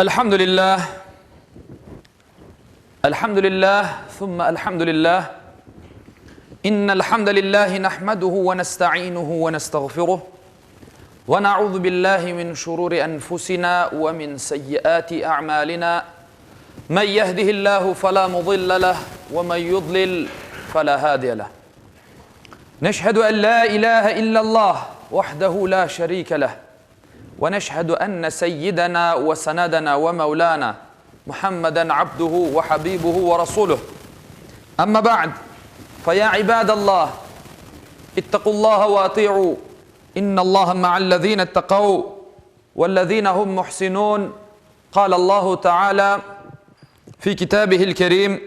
الحمد لله الحمد لله ثم الحمد لله إن الحمد لله نحمده ونستعينه ونستغفره ونعوذ بالله من شرور أنفسنا ومن سيئات أعمالنا من يهده الله فلا مضل له ومن يضلل فلا هادي له نشهد أن لا إله إلا الله وحده لا شريك له ونشهد أن سيدنا وسندنا ومولانا محمدا عبده وحبيبه ورسوله أما بعد فيا عباد الله اتقوا الله وأطيعوا إن الله مع الذين اتقوا والذين هم محسنون قال الله تعالى في كتابه الكريم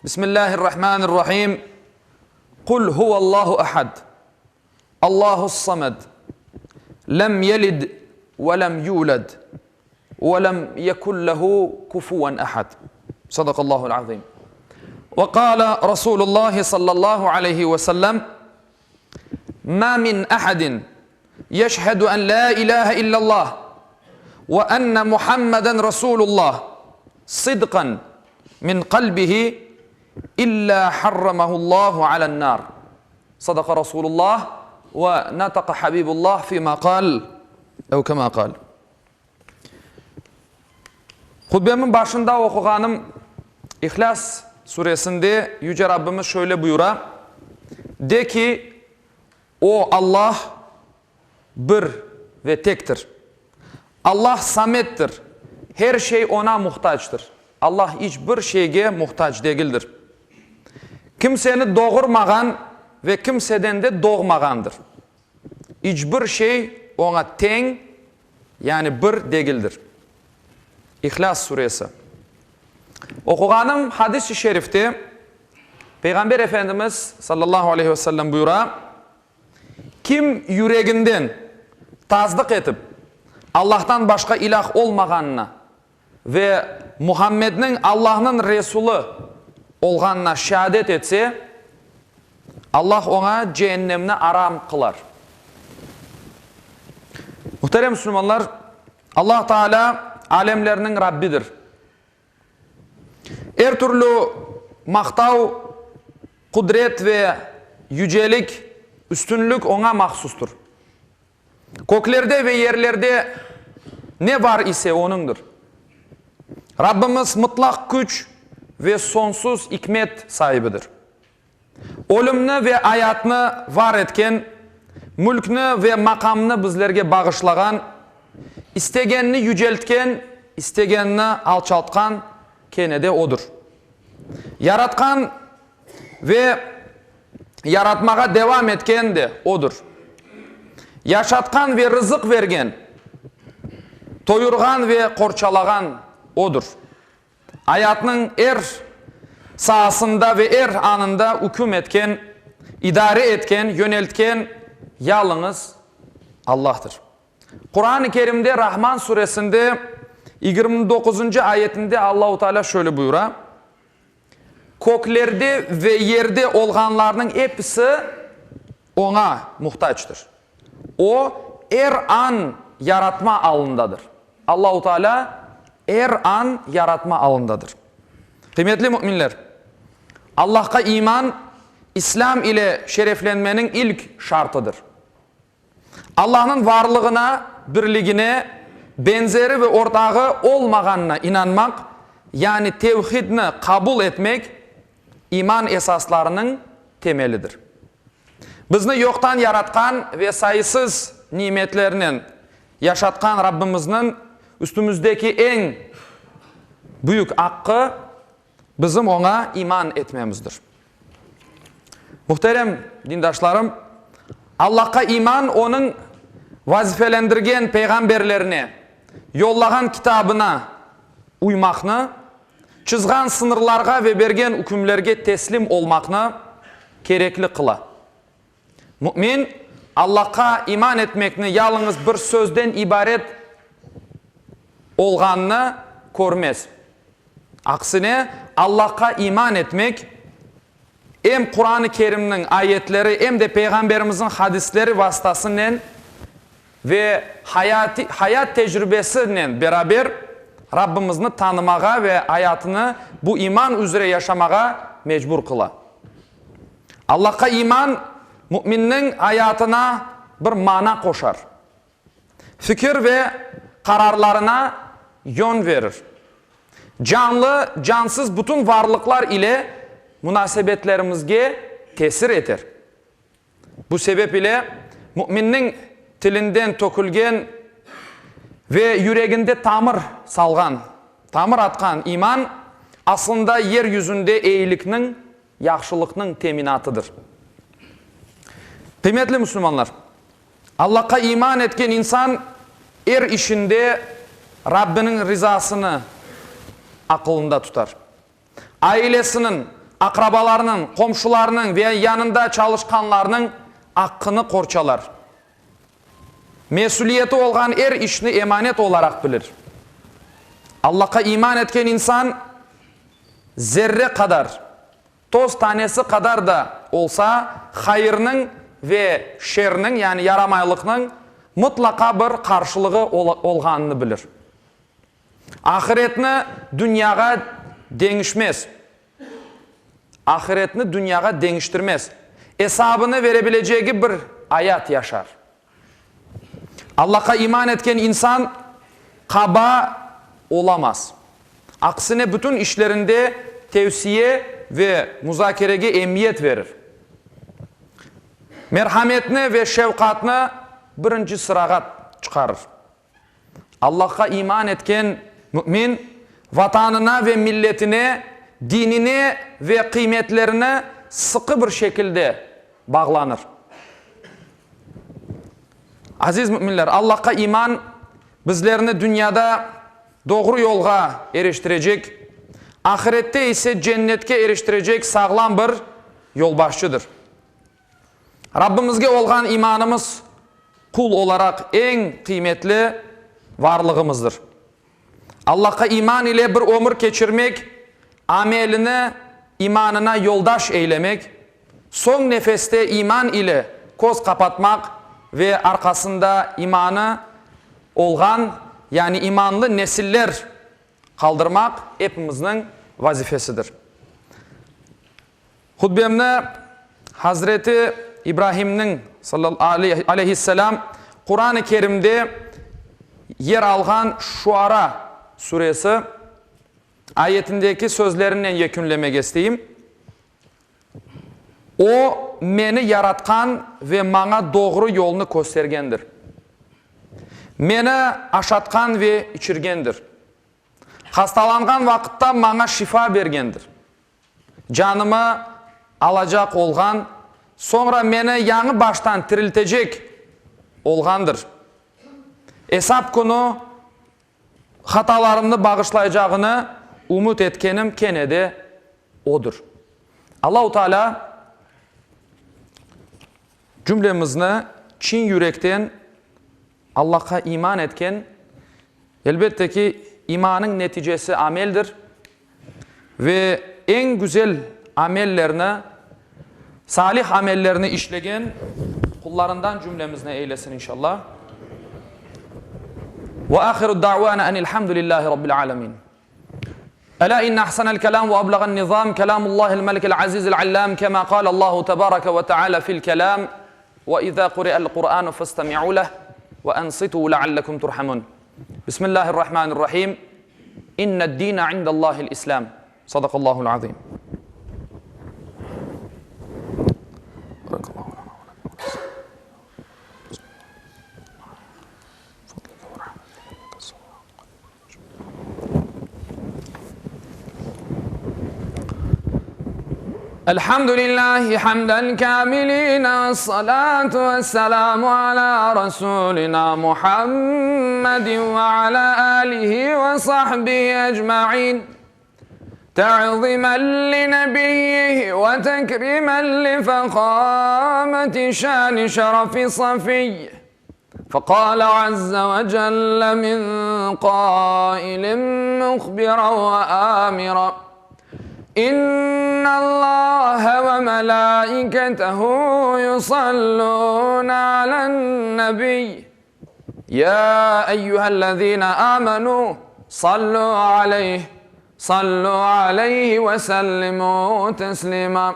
بسم الله الرحمن الرحيم قل هو الله أحد الله الصمد لم يلد ولم يولد ولم يكن له كفوا أحد صدق الله العظيم وقال رسول الله صلى الله عليه وسلم ما من أحد يشهد أن لا إله إلا الله وأن محمدا رسول الله صدقا من قلبه إلا حرمه الله على النار صدق رسول الله ونطق حبيب الله فيما قال أو كما قال Hutbemniñ başında oquğanım İhlâs suresinde Yüce Rabbimiz şöyle buyura, De ki, O, Allah, bir ve tektir. Allah Samettir, her şey Oña muhtactır. Allah iç bir şeyge muhtac degildir. Kimseni doğurmağan ve kimseden de doğmağandır. İç bir şey Oña teñ, yani bir degildir. İhlâs suresi. Oquğanım hadis-i şerifte Peyğamber Efendimiz, sallallahu aleyhi ve sellem, buyura, Kim yüreginden tasdıq etip, Allahtan başqa ilâh olmağanına ve Muhammedniñ Allahnıñ Resulı olğanına şeadet etse, Allah oña ceennemni aram qılar. Muhterem müslümanlar, Allah Taalâ alemlerniñ Rabbidir. Er türlü maqtav, qudret ve yücelik, üstünlik Oña mahsustır. Köklerde ve yerlerde ne bar ise Onıñdır. Rabbimiz mıtlaq küç ve soñsuz ikmet saibidir. Ölümni ve ayatnı var etken, mülkni ve maqamnı bizlerge bağışlağan, istegenni yüceltken, istegenni alçaltqan kene de Odur. Yaratqan ve yaratmağa devam etken de Odur. Yaşatqan ve rızıq bergen, toyurğan ve qorçalağan Odur. Ayatnıñ er saasında ve er anında üküm etken, idare etken, yöneltken yalıñız Allahtır. Quran-ı Kerimde Rahman suresinde 29-ncı ayetinde Allahu Teala şöyle buyura, Köklerde ve yerde olğanlarnıñ episi Oña muhtactır. O, er an yaratma alındadır. Allahu Teala er an yaratma alındadır. Qıymetli müminler! Allahqa iman, İslâm ile şereflenmeniñ ilk şartıdır. Allahnıñ varlığına, birligine, benzeri ve ortağı olmağanına inanmaq, yani tevhidni qabul etmek, iman esaslarınıñ temelidir. Bizni yoqtan yaratqan ve sayısız nimetlernen yaşatqan Rabbimizniñ üstümizdeki eñ büyük aqqı, bizim Oña iman etmemizdir. Muhterem dindaşlarım, Allahqa iman Onıñ vazifelendirgen peyğamberlerine, yollağan kitabına uymaqnı, çızğan sıñırlarğa ve bergen ükümlerge teslim olmaqnı kerekli qıla. Mümin, Allahqa iman etmekni yalıñız bir sözden ibaret olğanını körmez. Aksine, Allahqa iman etmek, em Quran-ı Kerimniñ ayetleri, em de Peyğamberimizniñ hadisleri vastasınen ve hayat tecribesinen beraber. Rabbimizni tanımağa ve ayatını bu iman üzre yaşamağa mecbur qıla. Allahqa iman müminniñ ayatına bir mana qoşar, fikir ve qararlarına yön verir, canlı, cansız bütün varlıqlar ile munasebetlerimizge tesir eter. Bu sebep ile müminniñ tilinden tökülgen ve yüreginde tamır salğan, tamır atqan iman, aslında yer yüzünde eyilikniñ, yahşılıqnıñ teminatıdır. Qıymetli müslümanlar! Allahqa iman etken insan er işinde Rabbiniñ rizasını aqılında tutar. Ailesiniñ, aqrabalarınıñ, qomşularınıñ ve yanında çalışqanlarnıñ aqqını qorçalar. Mesüliyeti olğan er işni emanet olaraq bilir. Allahqa iman etken insan zerre qadar, toz tanesi qadar da olsa, hayırnıñ ve şerniñ, yani yaramaylıqnıñ mıtlaqa bir qarşılığı olğanını bilir. Ahiretni dünyağa deñişmez. Ahiretni dünyağa deñiştirmez. Esabını verebilecegi bir ayat yaşar. Allahqa iman etken insan qaba olamaz. Aksine bütün işlerinde tevsiye ve muzakerege emiyet verir. Merhametni ve şefqatnı birinci sırağa çıqarır. Allahqa iman etken mümin, Vatanına ve milletine, dinine ve qıymetlerine sıqı bir şekilde bağlanır. Aziz müminler, Allahqa iman bizlerni dünyada doğru yolğa eriştirecek, ahirette ise cennetke eriştirecek sağlam bir yolbaşçıdır. Rabbimizge olğan imanımız qul olaraq eñ qıymetli varlığımızdır. Allahqa iman ile bir ömür keçirmek, amelini imanına yoldaş eylemek, soñ nefeste iman ile köz qapatmaq ve arqasında imanı olğan, yani imanlı nesiller qaldırmaq epimizniñ vazifesidir. Hutbemni Hazreti İbrahimniñ, aleyhisselam, Quran-ı Kerimde yer alğan Şuara suresi ayetindeki sözlerinen yekünlemek isteyim, O, meni yaratqan ve maña doğru yolnı köstergendir. Meni aşatqan ve içirgendir. Hastalanğan vaqıtta maña şifa bergendir. Canımı alacaq olğan, soñra meni yañı baştan tiriltecek olğandır. Esap künü hatalarımnı bağışlaycağını ümüt etkenim kene de Odır. Allahu Teala cümlemizni çin yürekten Allahqa iman etken, elbette ki, imanıñ neticesi ameldir ve eñ güzel amellerni, salih amellerni işlegen qullarından cümlemizni eylesin inşallah. Ve ahiru da'vana enilhamdülillahi rabbil alemin. Ela inne ahsenel kelam ve ebleğen nizam kelamullahil melikil azizil allam kema kâlallahu tebareke ve teala fil kelam ve izâ kuri'el Kur'anu festemi'u leh ve ensitu leallekum turhamun. Bismillahirrahmanirrahim. İnned dîne indellâhil İslâm. Sadakallâhul azîm. Elhamdülillahi hamden kamilin ve salatu ve selamu ala Rasulina Muhammedin ve ala alihi ve sahbihi ecmain. Ta'zimen li nebiyyihi ve tekrimen li fehameti şani şerefi safiyyi. فقال عز وجل من قائل مخبرا وآمرا إن الله وملائكته يصلون على النبي يا أيها الذين آمنوا. Sallu aleyh, sallu aleyhi ve sellimu teslima.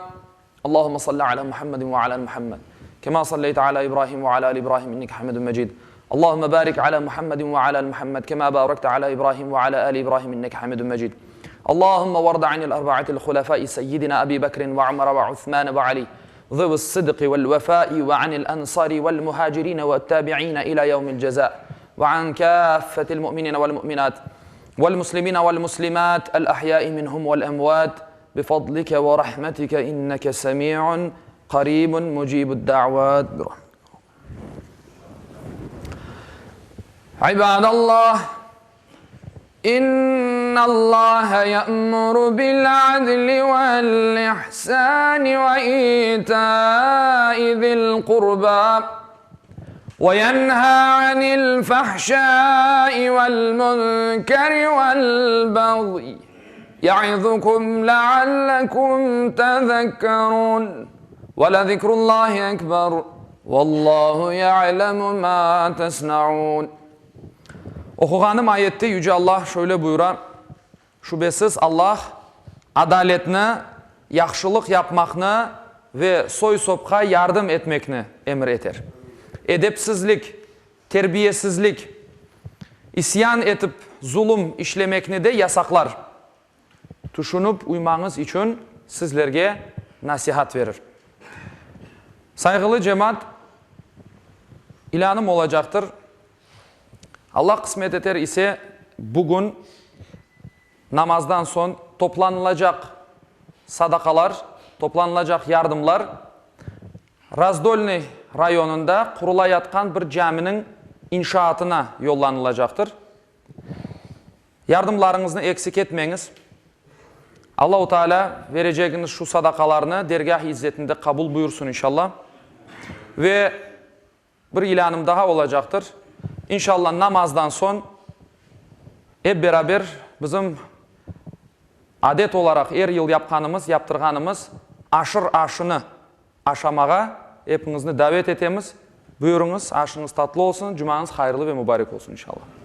Allahümme salli ala Muhammedin ve ala Muhammed. Kema salleyte ala İbrahim ve ala ali İbrahim inneke hamidun mecid. Allahümme barik ala Muhammedin ve ala Muhammed kema barakte ala İbrahim ve ala ali İbrahim inneke hamidun mecid. Allahümme varda anil arba'atil hulefai seyyidina Ebi Bekrin ve Umar ve Uthman ve Ali. ذوي الصدق والوفاء وعن الأنصار والمهاجرين والتابعين إلى يوم الجزاء وعن كافة المؤمنين والمؤمنات والمسلمين والمسلمات الأحياء منهم والأموات بفضلك ورحمتك إنك سميع قريب مجيب الدعوات برحمتك عباد الله إن الله يأمر بالعدل والإحسان وإيتاء ذي القربى وينهى عن الفحشاء والمنكر والبغي يعظكم لعلكم تذكرون ولذكر الله أكبر والله يعلم ما تصنعون Oquğanım ayette Yüce Allah şöyle buyura, Şübesiz Allah adaletni, yahşılıq yapmaqnı ve soy-sopqa yardım etmekni emir eter. Edepsizlik, terbiyesizlik, isyan etip zulum işlemekni de yasaqlar. Tüşünip uymañız içün sizlerge nasihat verir. Sayğılı cemaat, ilânım olacaqtır. Allah qısmet eter ise, bugün namazdan soñ toplanılacaq sadaqalar, toplanılacaq yardımlar Razdolnıy rayonında qurulayatqan bir caminiñ inşaatına yollanılacaqtır. Yardımlarıñıznı eksik etmeñiz. Allahu Teala verecegiñiz şu sadaqalarnı dergâh-i izzetinde qabul buyursın inşallah. Ve bir ilânım daha olacaqtır. İnşallah namazdan soñ ep beraber bizim adet olaraq er yıl yapqanımız, yaptırğanımız aşır aşını aşamağa epiñizni davet etemiz. Buyurıñız, aşıñız tatlı olsun, cumañız hayırlı ve mubarek olsun inşallah.